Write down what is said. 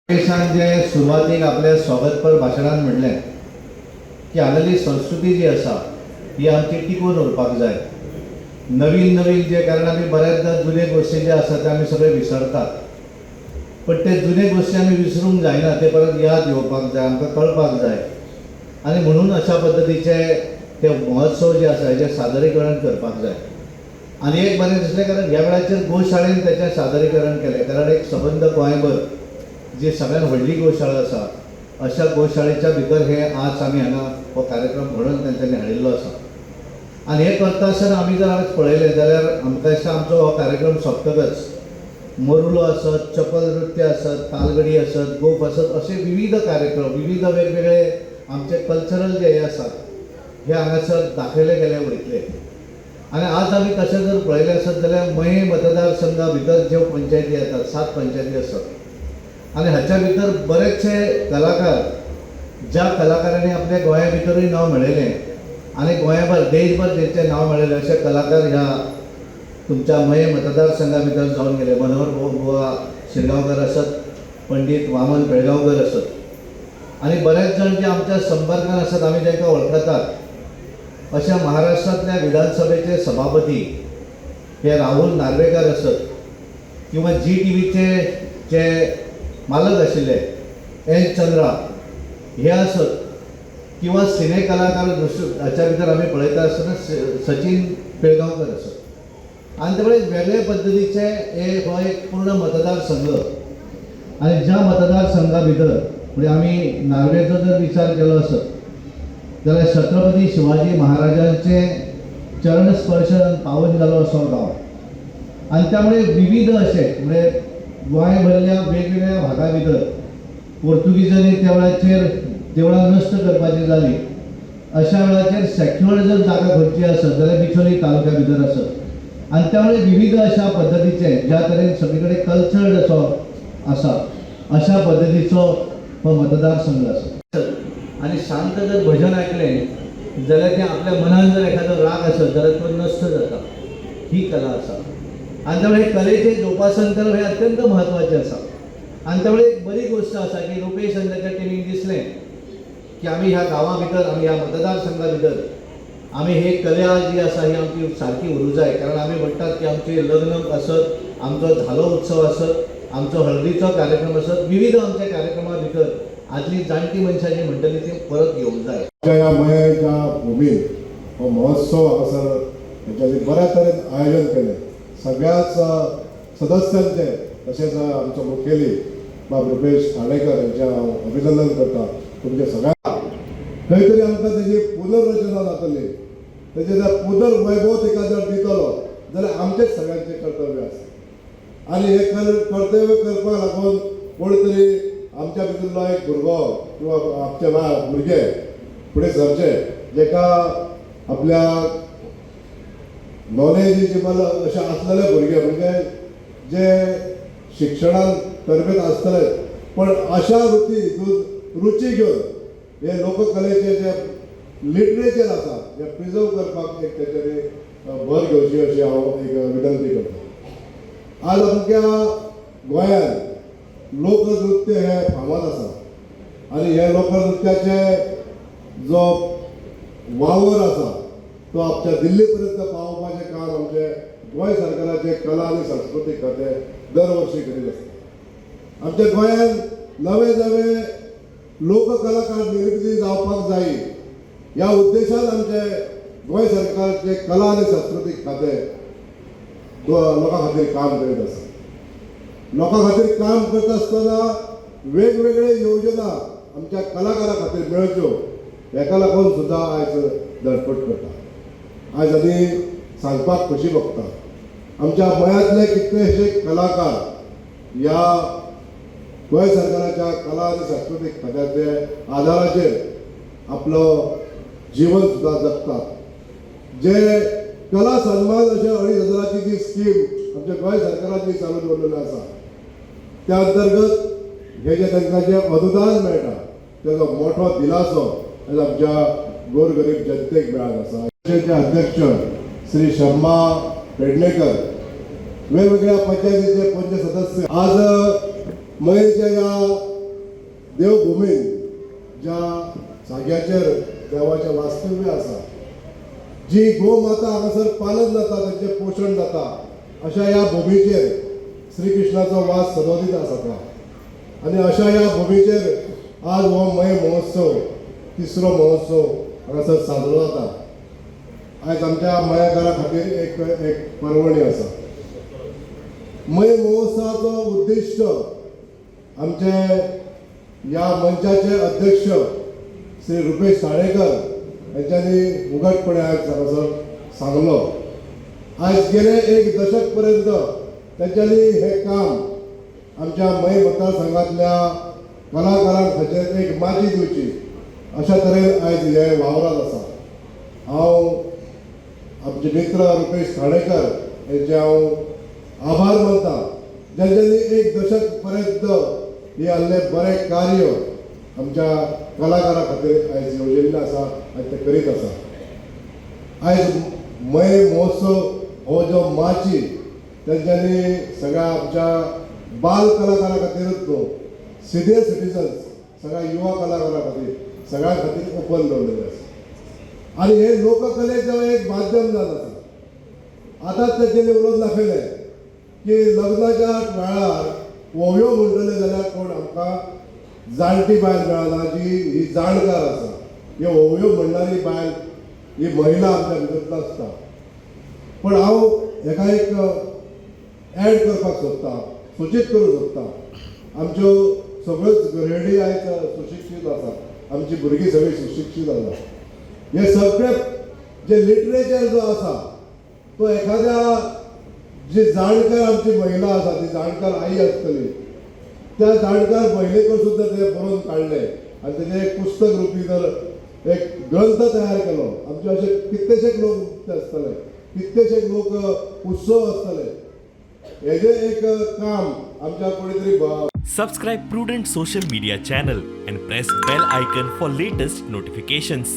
देशान जे सुरवातीक आपल्या स्वागतपर भाशणान म्हणलें की हांगाली संस्कृती जी आसा ही आमची टिकून उरपाक जाय. नवीन नवीन जे, कारण आमी बऱ्याचदा जुने गोश्टी जे आसा ते आमी सगळे विसरतात, पण ते जुने गोश्टी आमी विसरूंक जायना, ते परत याद येवपाक जाय, आमकां कळपाक जाय. आनी म्हणून अशा पद्दतीचे ते महोत्सव जे आसा हेजें सादरीकरण करपाक जाय. आनी एक बरें दिसलें, कारण ह्या वेळाचेर गोशाळेन तेचें सादरीकरण केलें, कारण एक सबंद गोंयभर जी सगळ्यात व्हडली गोशाळा आसा अशा गोशाळेच्या भितर हे आज आमी हांगा हो कार्यक्रम घडोवन तेंच्यांनी हाडिल्लो आसा. आनी हें करता आसतना आमी जर आज पळयलें जाल्यार आमकां दिसता आमचो हो कार्यक्रम सोंपतकच मोरुलो आसत, चपल नृत्य आसत, तालगडी आसत, गोफ आसत, असे विविध कार्यक्रम, विविध वेगवेगळे आमचे कल्चरल जे हे आसात हे हांगासर दाखयले गेले वयतले. आनी आज आमी तशें जर पळयलें आसत जाल्यार मये मतदारसंघा भितर ज्यो पंचायती येतात, 7 पंचायती आसात आनी हाच्या भितर बरेचशे कलाकार, ज्या कलाकारांनी आपल्या गोंया भितरूय नांव मेळयलें आनी गोंयाभर देशभर जेंचें नांव मेळयलें अशे कलाकार ह्या तुमच्या मये मतदारसंघा भितर जावन गेले. मनोहर बुवा शिरगांवकर आसत, पंडीत वामन पेडगांवकर आसत आनी बरेच जाण जे आमच्या संपर्कान आसात, आमी तांकां वळखतात, अशा महाराष्ट्रांतल्या विधानसभेचे सभापती हे राहुल नार्वेकर आसत किंवा जी टी व्हीचे जे मालक आशिल्ले एन चंद्रा हे आसत किंवा सिने कलाकार हाच्या भितर आमी पळयता आसतना सचिन पेडगांवकर आसत. आनी त्यामुळे वेगळे पद्दतीचे हे हो एक पूर्ण मतदारसंघ आनी ज्या मतदारसंघा भितर म्हणजे आमी नार्वेचो जर विचार केलो आसत जाल्यार छत्रपती शिवाजी महाराजांचे चरण स्पर्शन पावन जालो असो गांव. आनी त्यामुळे विविध अशे म्हणजे गोंय भरल्या वेगवेगळ्या भागा भितर पोर्तुगीजांनी त्या वेळाचेर देवळां नश्ट करपाची जाली, अशा वेळाचेर सेक्युअर जर जागा खंयची आसत जाल्यार बिचोली तालुक्या भितर आसत. आनी त्यामुळे विविध अशा पद्दतीचे ज्या तरेन सगळे कडेन कल्चर्ड असो आसा अशा पद्दतीचो हो मतदारसंघ आसा. आनी शांत जर भजन आयकलें जाल्यार तें आपल्या मनान जर एखादो राग आसत जाल्यार तो नश्ट जाता. ही कला आसा आनी त्यामुळे कलेचें जोपासन करप हें अत्यंत म्हत्वाचें आसा. आनी त्यामुळे एक बरी गोश्ट आसा की रुपेश आनी ताच्या टिमीक दिसलें की आमी ह्या गांवा भितर, आमी ह्या मतदारसंघा भितर आमी ही कला जी आसा ही आमची सारकी उरूंक जाय. कारण आमी म्हणटात की आमचें लग्न आसत, आमचो धालो उत्सव आसत, आमचो हळदीचो कार्यक्रम आसत, विविध आमच्या कार्यक्रमा भितर आदली जाणटी मनशां जी म्हणटली ती परत येवंक जाय. आमच्या ह्या मयेच्या भुमीन हो महोत्सव हांगासर हेच्या बऱ्या तरेन आयोजन केलें. सगळ्याच सदस्यांचे तशेंच आमचो मुखेली बाब रुपेश खांडेकर हेंचें हांव अभिनंदन करता. तुमचे सगळ्या खंय तरी आमकां तेजी पुनर्रचना जातली, तेजें जर पुनर्वैभव ताका जर दितलो जाल्यार आमचेच सगळ्यांचें कर्तव्य आसा. आनी हें कर्तव्य करपाक लागून कोण तरी आमच्या भितरलो एक भुरगो किंवा आमचे भुरगे फुडें सरचे, जेका आपल्या नॉलेजेबल अशें आसलेले भुरगे, म्हणजे जे शिक्षणान तरबेज आसतले पण अशा रुची घेवन हे लोककलेचे जे लिटरेचर आसा हे प्रिजर्व करपाक एक तेच्यांनी भर घेवची अशी हांव एक विनंती करता. आज आमच्या गोंयांत लोकनृत्य हे फामाद आसा आनी हे लोकनृत्याचे जो वावर आसा तो आमच्या दिल्ली पर्यंत पावोवपाचें काम आमचे गोंय सरकाराचे कला आनी संस्कृतीक खातें दर वर्सी करीत आसता. आमच्या गोंयांत नवे नवे लोककलाकार निर्मिती जावपाक जाय ह्या उद्देशान आमचे गोंय सरकारचे कला आनी संस्कृतीक खातें लोकां खातीर काम करीत आसा. लोकां खातीर काम करता आसतना वेगवेगळे योजना आमच्या कलाकारां खातीर मेळच्यो हेका लागून सुद्दां आयज धडपड करता. आयज आनी सांगपाक खोशी भोगता, आमच्या गोंयांतले कितलेशे कलाकार ह्या गोंय सरकाराच्या कला आनी सांस्कृतीक खात्याचे आदाराचेर आपलो जीवन सुद्दां जगतात. जे कला सन्मान अशे 2,500ची जी स्कीम आमच्या गोंय सरकाराची चालू दवरलेली आसा, त्या अंतर्गत हे जे तांकां जें अनुदान मेळटा तेजो मोठो दिलासो आज आमच्या गोरगरीब जनतेक मेळत आसा. चे अध्यक्ष श्री शम्मा पेडणेकर, वेगवेगळ्या पंचायतीचे पंच सदस्य, आज मयेच्या ह्या देवभुमीन ज्या जाग्याचेर देवाचें वास्तव्य आसा, जी गोमाता हांगासर पालन जाता, तांचें पोशण जाता, अशा ह्या भुमीचेर श्रीकृष्णाचो वास सदोदीत आसा. आनी अशा ह्या भुमीचेर आज हो मय महोत्सव, तिसरो महोत्सव हांगासर साजरो जाता. आयज आमच्या मयेकारा खातीर एक एक पर्वणी आसा. मय महोत्सवाचो उद्दिश्ट आमचे ह्या मंचाचे अध्यक्ष श्री रुपेश साळेकर यांच्यानी उघडपणे आयज हांगासर सांगलो. आयज गेले एक दशक पर्यंत तेंच्यांनी हें काम आमच्या मये मतदारसंघातल्या कलाकारांक खातीर एक माची दिवची अशा तरेन आयज हे वावरात आसा. हांव आमचे मित्र रुपेश खांडेकर हेंचे हांव आभार मानता, ज्यांच्यानी एक दशक पर्यंत हे आहले बरें कार्य आमच्या कलाकारां खातीर आयज येवजिल्लें आसा आनी ते करीत आसा. आयज मये महोत्सव हो जो माची तेंच्यांनी सगळ्या आमच्या बाल कलाकारां खातीरूच न्हू, सिनियर सिटीजन्स, सगळ्या युवा कलाकारां खातीर, सगळ्यां खातीर ओपन दवरलेलें आसा. आनी हे लोककलेचो एक माध्यम जावन आसा. आतांच तेंच्यांनी उलोवन दाखयलें की लग्नाच्या वेळार व्होंवयो म्हणटले जाल्यार कोण आमकां जाणटी बायल मेळना जी ही जाणकार आसा. ही व्होंवयो म्हणणारी बायल, ही महिला आमच्या भितर नासता. पण हांव हेका एक एड करपाक सोदता, सुचीत करूंक सोदता. आमच्यो सगळ्योच गृहिणी आयज सुशिक्षीत आसा, आमची भुरगीं सगळीं सुशिक्षीत आसा. हे सगळे जे लिटरेचर जो आसा तो एखाद्या जी जाणकार आमची महिला आसा, ती जाणकार आई आसतली, त्या जाणकार महिले सुद्दां ते बरोवन काडले आनी तेजें एक पुस्तक रुपी जर एक ग्रंथ तयार केलो. आमचे अशे कितलेशेच लोक आसतले, कितलेशेच लोक उत्सव आसतले. हेजें एक काम आमच्या कोणी तरी Subscribe Prudent Social Media channel and press bell icon for latest notifications.